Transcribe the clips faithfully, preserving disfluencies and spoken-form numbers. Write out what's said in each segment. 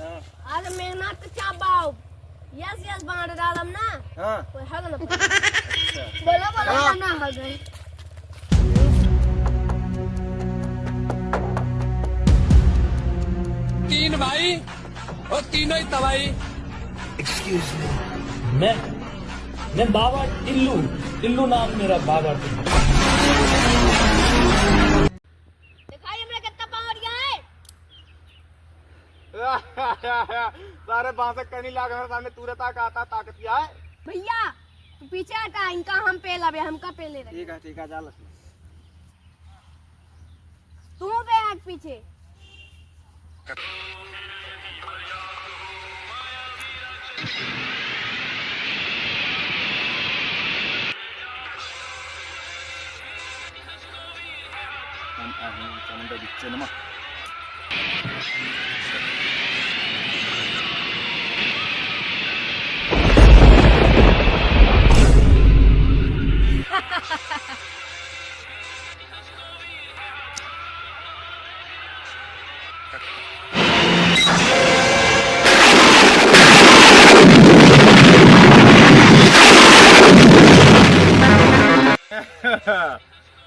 अरे मेहनत के चाप बाऊ। यस, यस, बांट डालम ना। हाँ। कोई हग न पाए। अच्छा। बोलो, बोलो, हाँ। ना हग है। तीन भाई और तीनों ही तबाही। Excuse me। मैं, मैं बाबा टिल्लू, टिल्लू नाम मेरा, बाबा टिल्लू। दिखाई हमरा कितना power है। सारे बांसक कनी लाग हमारे सामने तुरंत आ का आता ताकत क्या है? भैया, तू पीछे हटा, इनका हम पेल अबे, हमका पेले रहे। ठीक है, ठीक है, जा लक्ष्मण। तू बे हट पीछे। हम आ गए चंदा बिच्चे नमा।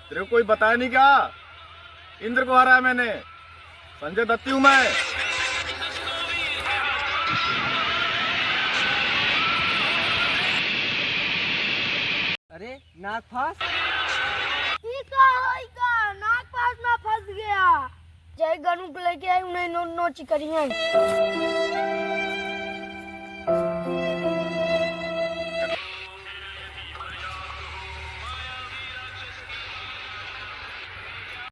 तेरे को कोई बताया नहीं क्या? इंद्र को हराया मैंने, संजय दत्ती हूँ मैं। अरे, नाग फांस? ई का होई का? नाग फांस में फंस गया। जय गनु के लेके आई, उन्हें नो-, नोची करिए।